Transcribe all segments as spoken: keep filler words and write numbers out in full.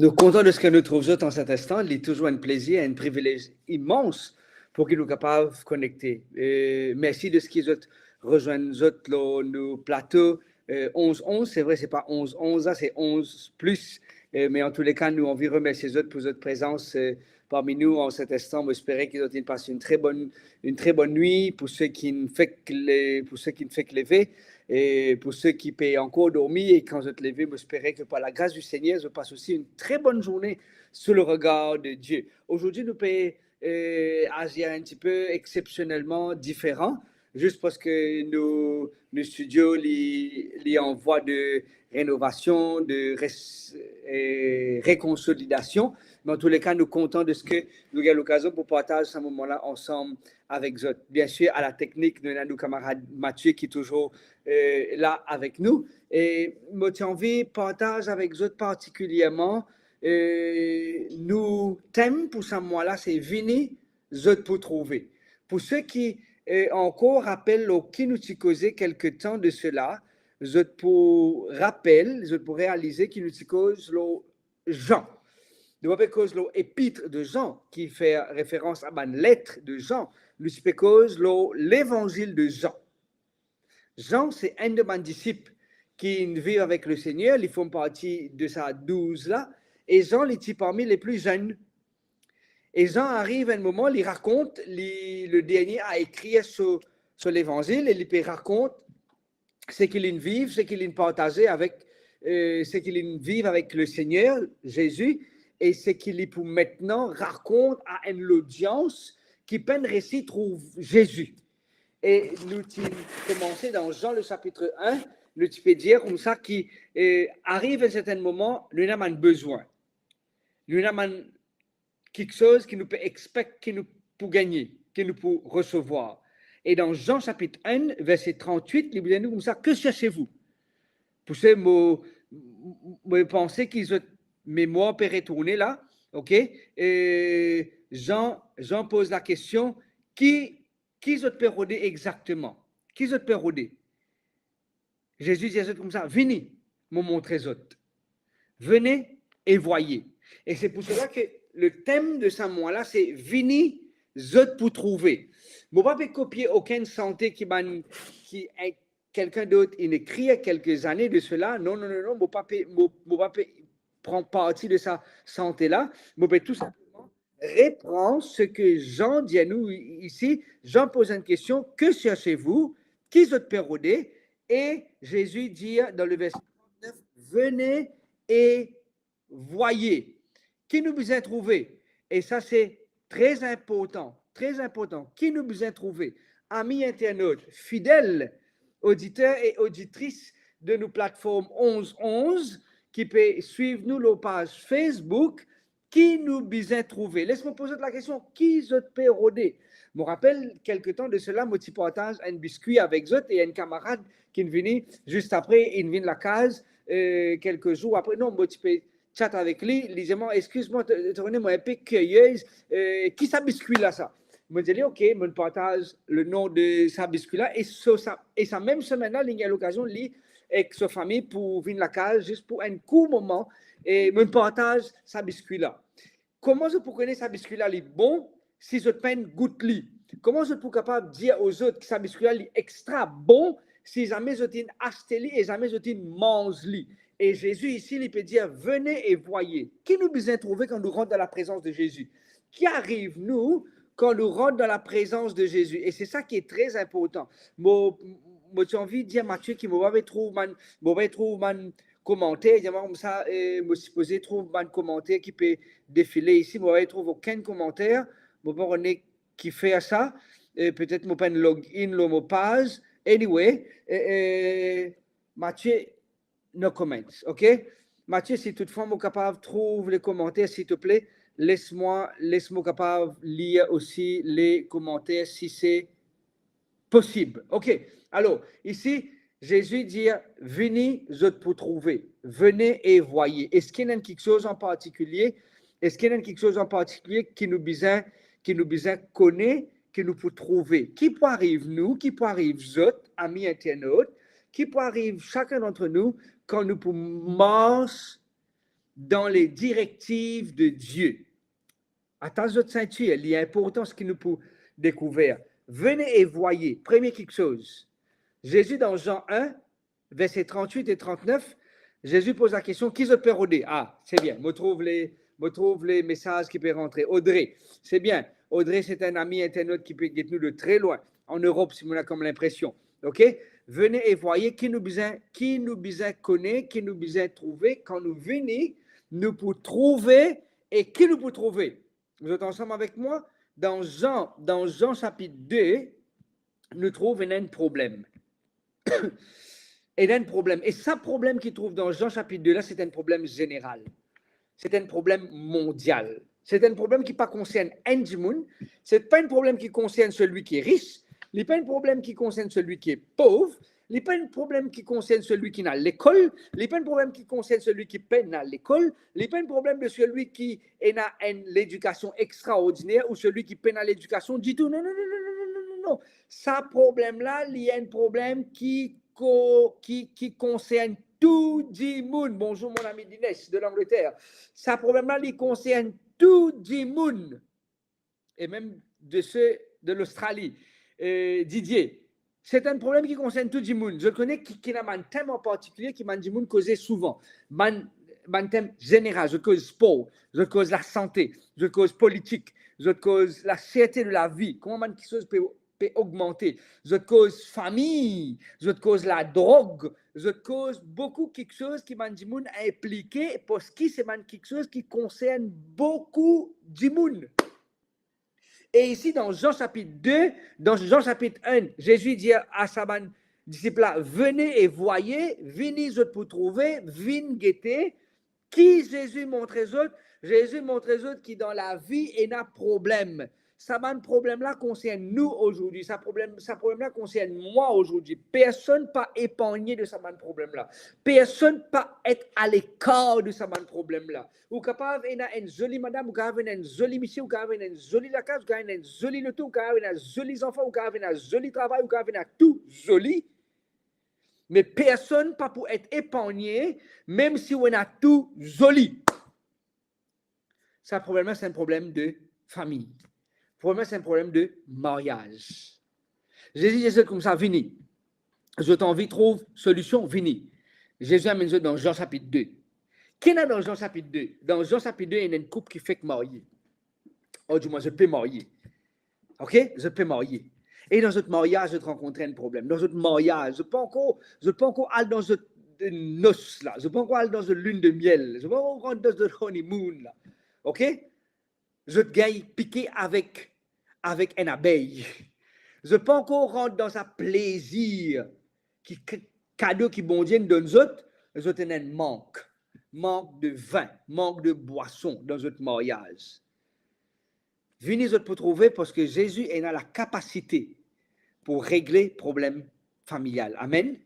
Nou kontan deski nou trouv zot an set instan. Li touzour enn plezir, enn privilez imans pou ki nou kapav konekte. E mersi deski zot rezwenn zot lor nou plato, e, onz onz. Se vre, se pa onz onz la, se onz plis. E, me antouleka, nou anvi remersie zot pou zot prezans, e, parmi nou an set instan. Mo espere ki zot inn pas enn tre bonn, enn tre bonn nwi. Pou seki fek le-, pou seki fek leve, e pou seki pe ankor dormi, e kan zot leve, mo espere ki par lagras di Segner, zot pas osi enn tre bonn zourne sou le regar de Die. Ozordi, nou pe, e, azir enn tipe exsepsionelman diferan, zis parski nou, nou stidio, li, li an vwa de renovasion, de res-, e, rekonsolidasion. Me antouleka, nou kontan deski nou gagn lokazion pou partaz sa moman la ansam avek zot. Biensir, a la teknik, nou ena nou kamarad Mathieu ki touzour, e, la avek nou. E mo ti anvi partaz avek zot partikilierman, e, nou tem pou sa mwa la, se vini, zot pou trouve. Pou seki, e, ankor rapel lor ki nou ti koze kelke tan de sela, zot pou rapel, zot pou realize ki nou ti koz lor Jean. Nou pa pe koz lor Épître de Jean, ki fer referans a bann let de Jean. Nou ti pe koz lor Levanzil de Jean. Jean, se enn de bann disip ki inn viv avek Lesegner, li form parti de sa douz la, e Jean, li ti parmi le pli zenn. E Jean ariv enn moman, li rakont, li, le dernie a ekrir so, so Levanzil, e li pe rakont seki li'nn viv, seki li'nn partaze avek, e, seki li'nn viv avek Lesegner Zezi, e seki li pou aster rakont a enn lodians ki pa'nn resi trouv Zezi. E nou ti koumanse dan Jean le sapit enn, nou ti pe dir koumsa ki, e, ariv enn sertenn moman, nou ena bann bezwin. Nou ena bann kiksoz ki nou pe expect ki nou pou gagne, ki nou pou resevwar. E dan Jean sapit enn, verse trantwit, li pou dir nou koumsa, "Que cherchez-vous?" Pou sa, mo, mo panse ki zot memwar pe retourne la, ok? E Jean, Jean poz lakestion, ki, ki zot pe rode exakteman? Ki zot pe rode? Zezi dir zot koumsa, "Vini, mo montre zot. Venez et voyez." E se pou sela ki le tem de sa mwa la, se "Vini, zot pou trouve." Mo pa pe kopie okenn sante ki bann, ki enn, kelkenn dot inn ekrir kelke zane de sela. Non, non, non, non, mo pa pe, mo, mo pa pe pran parti de sa sante la. Mo pe tou sinpleman repran seki Jean dir nou isi. Jean poz enn kestion, "Que cherchez-vous?" Ki zot pe rode? E Zezi dir dan le verse trantnef, "Venez et voyez." Ki nou bizin trouve? E sa se tre inportan, tre inportan. Ki nou bizin trouve? Ami internat, fidel oditer e oditris de nou platform onz onz, ki pe swiv nou lor paz Facebook, ki nou bizin trouve? Les mo poz zot lakestion, ki zot pe rode? Mo rapel, kelke tan de sela, mo ti partaz enn biskwi avek zot e enn kamarad ki'nn vini zis apre, inn vinn lakaz, e, kelke zour apre. Non, mo ti pe chat avek li, li dir mwa, "Eskiz mwa, to-, Tony, mo enpe kirie, e, ki sa biskwi la sa?" Mo dir li, "Ok." Mo'nn partaz le nom de sa biskwi la, e so sa, e sa mem semenn la, li gagn lokazion, li ek so fami, pou vinn lakaz zis pou enn kour moman, e mo'nn partaz sa biskwi la. Kouma zot pou kone sa biskwi la li bon si zot pa'nn gout li? Kouma zot pou kapav dir lezot ki sa biskwi la li extra bon si zame zot inn aste li e zame zot inn manz li? E Zezi isi, li pe dir, "Venez et voyez." Ki nou bizin trouve kan nou rant dan laprezans de Zezi? Ki ariv nou kan nou rant dan laprezans de Zezi? E se sa ki tre inportan. Mo, mo ti anvi dir Mathieu ki mo pa pe trouv bann, mo pa pe trouv bann komanter, dir mwa koumsa, e, mo sipoze trouv bann komanter ki pe defile isi, mo pa pe trouv okenn komanter, mo pa kone kifer sa, e, petet mo pa'nn log in lor mo paz. Anyway, e, e, Mathieu, no comments, ok? Mathieu, si toutfwa mo kapav trouv le komanter, silteple, les mwa, les mo kapav lir osi le komanter, si se posib. Ok, alor, isi, Zezi dir, "Vini, zot pou trouve. Venez et voyez." Eski ena enn kiksoz an partikilie? Eski ena enn kiksoz an partikilie ki nou bizin, ki nou bizin kone, ki nou pou trouve? Ki pou ariv nou, ki pou ariv zot, ami internat, ki pou ariv sakenn dantre nou, kan nou pou mars dans les directives de Dieu. Atas zot sintir, li inportan seki nou pou dekouver. Venez et voyez. Première quelque chose, Jésus dans Jean un, verset trente-huit et trente-neuf, Jésus pose la question, ki zot pe rode? Ah, c'est bien. Mo trouv le, mo trouv le message ki pe rantre. Audrey, c'est bien. Audrey, c'est un ami internaute ki pe get nou de très loin, en Europe, si mo ena kom linpresion. Ok? Venez et voyez, ki nou bizin, ki nou bizin kone, ki nou bizin trouve, kan nou vini, nou pou trouve, e ki nou pou trouve? Zot ansam avek mwa? Dan Jean, dan Jean sapit de, nou trouv ena enn problem. Ena enn problem. E sa problem ki trouv dan Jean sapit de la, se enn problem zeneral. Se enn problem mondial. Se enn problem ki pa konsern enn dimoun. Se pa enn problem ki konsern selwi ki ris. Li pa enn problem ki konsern selwi ki pov. Li pa enn problem ki konsern selwi ki ena lekol. Li pa enn problem ki konsern selwi ki pena lekol. Li pa enn problem de selwi ki ena enn ledikasion extraordiner ou selwi ki pena ledikasion ditou. Non, non, non, non, non, non, non, non. Sa problem la, li enn problem ki ko-, ki, ki konsern tou dimoun. Bonjour mon ami Dines de l'Angleterre. Sa problem la, li konsern tou dimoun. E mem de se de l'Australie. Euh, Didier, se enn problem ki konsern tou dimoun. Zot kone ki, ki ena bann tem an partikilie ki bann dimoun koze souvan. Bann, bann tem zeneral, zot koz spor, zot koz lasante, zot koz politik, zot koz laserte de lavi, kouma bann kiksoz pe, pe ogmante, zot koz fami, zot koz ladrog, zot koz boukou kiksoz ki bann dimoun inplike, parski se bann kiksoz ki konsern boukou dimoun. E isi, dan Jean sapit de, dan Jean sapit enn, Zezi dir a sa bann disip la, "Venez et voyez", vini zot pou trouve, vinn gete. Ki Zezi montre zot? Zezi montre zot ki dan lavi ena problem. Sa bann problem la konsern nou azordi. Sa problem, sa problem la konsern mwa azordi. Personn pa epargne de sa bann problem la. Personn pa et alekar de sa bann problem la. Ou kapav ena enn zoli madam, ou kapav ena enn zoli misie, ou kapav ena enn zoli lakaz, ou kapav ena enn zoli loto, ou kapav ena zoli zanfan, ou kapav ena zoli travay, ou kapav ena tou zoli. Me personn pa pou et epargne, mem si ou ena tou zoli. Sa problem la, se enn problem de fami. Problem la, se enn problem de maryaz. Zezi dir zot koumsa, "Vini. Zot anvi trouv solision, vini." Zezi amenn zot dan Jean sapit de. Ki ena dan Jean sapit de? Dan Jean sapit de, ena enn koup ki fek marye. Odimwin, zot pe marye. Ok? Zot pe marye. E dan zot maryaz, zot rankontre enn problem. Dan zot maryaz, zot pa ankor, zot pa ankor al dan zot, eh, nos la. Zot pa ankor al dan zot lune de miel. Zot pa ankor rant dan zot honeymoon la. Ok? Zot gagn pike avek, avek enn abey. Zot pa ankor rant dan sa plezir ki k-, kado ki Bondie inn donn zot, zot ena enn mank. Mank de vin, mank de bwason dan zot maryaz. Vini zot pou trouve, parski Zezi ena lakapasite pou regle problem familial. Amen.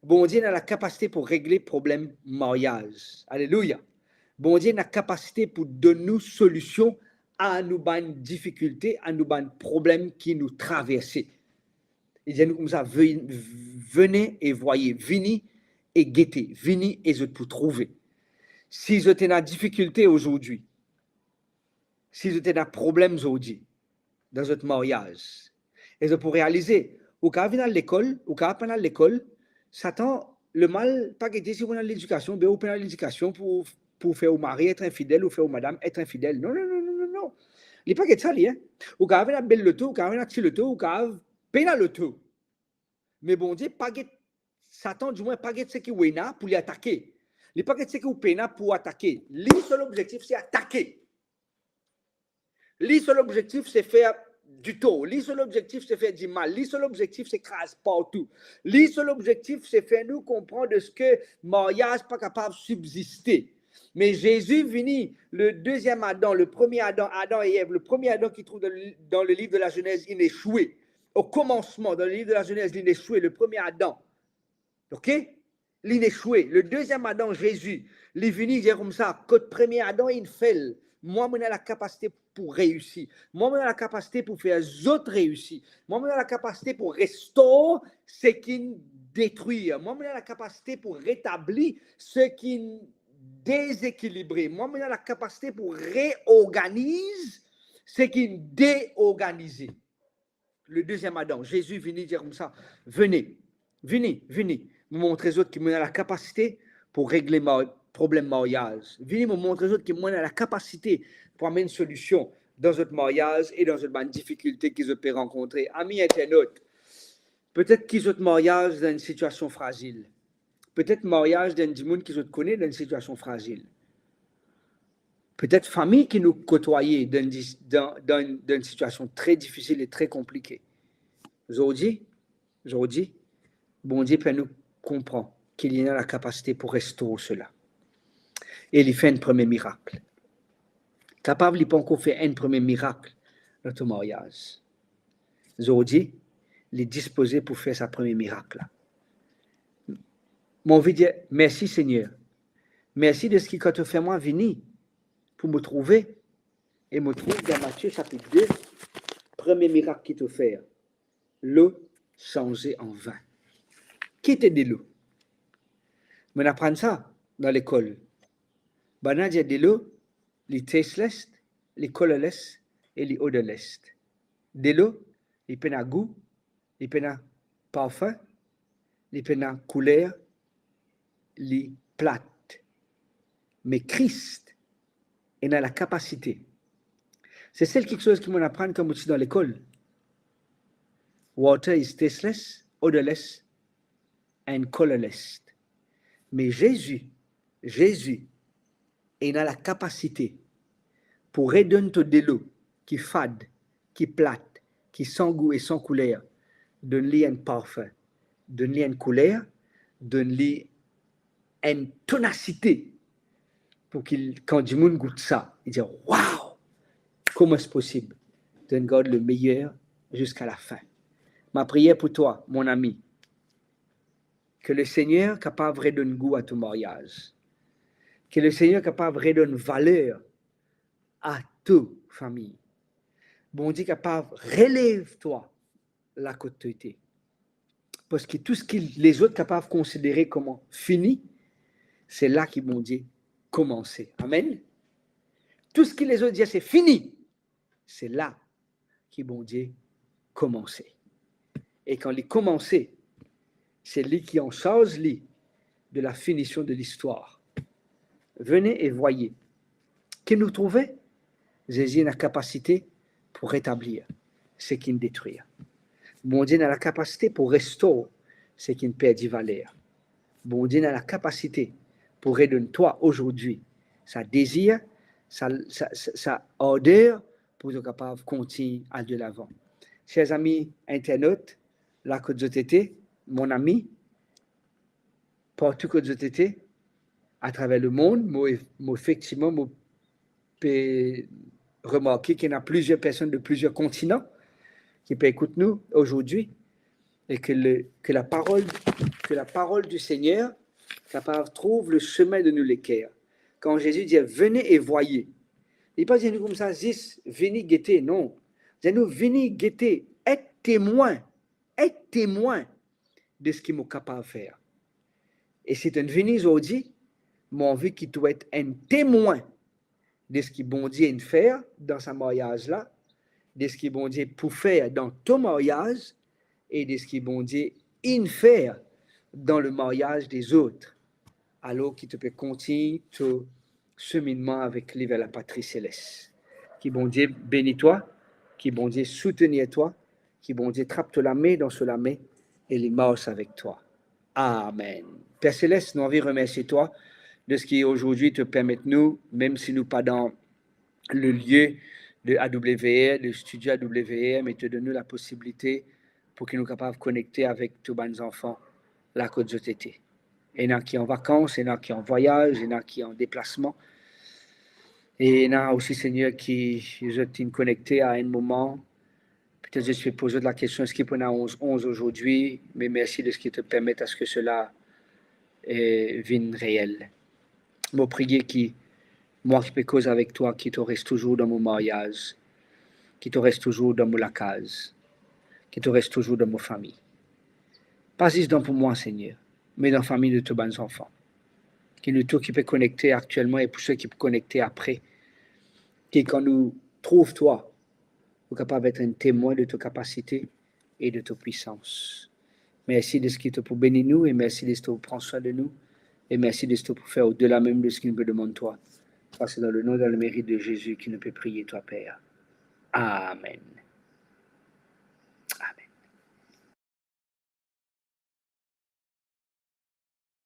Bondie ena lakapasite pou regle problem maryaz. Alelouya. Bondie ena kapasite pou donn nou solision a nou bann difikilte, a nou bann problem ki nou traverse. Li dir nou koumsa, "Ve-, venez et voyez", vini e gete, vini e zot pou trouve. Si zot ena difikilte azordi, si zot ena problem azordi dan zot maryaz, e zot pou realize, ou kapav vinn al lekol, ou kapav pena al lekol, Satan, lemal pa gete si ou ena ledikasion, be ou pena ledikasion pou, pou fer ou mari et infidel, ou fer ou madam et infidel. Non, non, non, non, non, non. Li pa get sa, li, hein. Ou kapav ena bel loto, ou kapav ena ti loto, ou kapav pena loto. Me Bondie pa get, Satan, dimwin, pa get seki ou ena pou li atake. Li pa get seki ou pena pou atake. Li, so lobzektif, se atake. Li, so lobzektif, se fer ditor. Li, so lobzektif, se fer dimal. Li, so lobzektif, se kraz partou. Li, so lobzektif, se fer nou konpran de seki maryaz pa kapav sibziste. Me Zezi vini, le deuxième Adam, le premier Adam, Adam et Ève, le premier Adam ki trouv dan le, dan le liv de la Zenez, inn eswe. O komansman, dan le liv de la Zenez, linn eswe, le premier Adam. Ok? Linn eswe. Le deuxième Adam, Zezi, li vini, li dir koumsa, kot premie Adam inn fer, mwa, mo ena lakapasite pou reisi. Mwa, mo ena lakapasite pou fer zot reisi. Mwa, mo ena lakapasite pou restor seki'nn detrir. Mwa, mo ena lakapasite pou retabli seki'nn dezekilibre. Mwa, mo ena lakapasite pou reorganiz seki deorganize. Le deuxième Adam, Zezi vini dir koumsa, vini, vini, vini. Mo montre zot ki mo ena lakapasite pou regle ma-, problem maryaz. Vini, mo montre zot ki mo ena lakapasite pou amenn solision dan zot maryaz e dan zot bann difikilte ki zot pe rankontre. Ami internaute, petet ki zot maryaz dan enn sitiasion frazil. Petet maryaz dan enn dimoun ki zot kone dan enn sitiasion frazil. Petet fami ki nou kotwaye dan enn dis-, dan, dan, dan enn sitiasion tre difisil e tre konplike. Zordi, zordi, Bondie fer nou konpran ki li ena lakapasite pou restore sela. E li fer enn premie mirak. Kapav li pankor fer enn premie mirak dan to maryaz. Zordi, li dispoze pou fer sa premie mirak la. Mo anvi dir, mersi Segner. Mersi deski kan to fer mwa vini pou mo trouve, e mo trouv dan Matie sapit de, premie mirak ki to fer, lo sanze an vin. Ki ete delo? Mo'nn aprann sa dan lekol. Bann-la dir delo, li tasteless, li colorless e li odorless. Delo, li pena gou, li pena parfin, li pena kouler, li plat. Me Kris ena lakapasite. Se sel kiksoz ki mo'nn aprann kan mo ti dan lekol. Water is tasteless, odorless and colorless. Me Zezi, Zezi ena lakapasite pou redonn to delo ki fad, ki plat, ki san gou e san kouler, donn li enn parfin, donn li enn kouler, donn li enn tonasite, pou ki, kan dimoun gout sa, li dir, "Waw! Kouma se posib?" Donn, gard le meyer ziska lafin. Ma priyer pou twa, mon ami, ke Lesegner kapav redonn gou a to maryaz. Ke Lesegner kapav redonn valer a to fami. Bondie kapav relev twa la kot to ete. Parski tou seki lezot kapav konsidere kouma fini, se la ki Bondie koumanse. Amen. Tou seki lezot dir se fini, se la ki Bondie koumanse. E kan li koumanse, se li ki ansarz li de la finision de listwar. Venez et voyez. Ki nou trouve? Zezi ena kapasite pou retablir seki inn detrir. Bondie ena lakapasite pou restore seki inn perdi valer. Bondie ena lakapasite pou redonn twa azordi sa dezir, sa, sa, sa, sa arder pou to kapav kontign al delavan. Ser zami internaut, la kot zot ete, mon ami, partou kot zot ete, atraver lemond, mo, mo efektivman, mo pe remarke ki ena plizier personn de plizier kontinan ki pe ekout nou azordi, e ke le, ke la parol, ke la parol di Segner kapav trouv le semin de nou leker. Kan Zezi dir, "Venez et voyez", li pa dir nou koumsa zis, "Vini gete", non. Dir nou, "Vini gete, et temwin, et temwin de seki mo kapav fer." E si to'nn vini zordi, mo anvi ki to et enn temwin de seki Bondie inn fer dan sa maryaz la, de seki Bondie pou fer dan to maryaz, e de seki Bondie inn fer dan le maryaz dezot, alor ki to pe kontign to seminnman avek li ver lapatri seles. Ki Bondie beni twa, ki Bondie soutenir twa, ki Bondie trap to lame dan so lame e li mars avek twa. Amen. Per Seles, nou anvi remersie twa de seki azordi to permet nou, mem si nou pa dan le lie de A W R, le studio A W R, me to donn nou laposibilite pou ki nou kapav konekte avek tou bann zanfan la kot zot ete. Ena ki an vakans, ena ki an vwayaz, ena ki an deplasman. E ena osi, Segner, ki zot inn konekte a enn moman. Petet zot ti pe poz zot lakestion, eski pou ena onz onz azordi? Me mersi de seki to permet aske sela, eh, vinn reel. Mo priye ki mwa ki pe koz avek twa, ki to res touzour dan mo maryaz, ki to res touzour dan mo lakaz, ki to res touzour dan mo fami. Pa zis dan pou mwa, Segner, me dan fami de to bann zanfan. ki nou tou ki pe konekte aktielman e pou seki pou konekte apre, ki kan nou trouv twa, nou kapav et enn temwin de to kapasite e de to pwisans. Mersi deski to pou beni nou e mersi deski to pou pran swin de nou e mersi deski to pou fer odela mem de seki nou pe demann twa. Sa se dan le nom, dan le merit de Zezi ki nou pe priye twa, Per. Amen. Amen.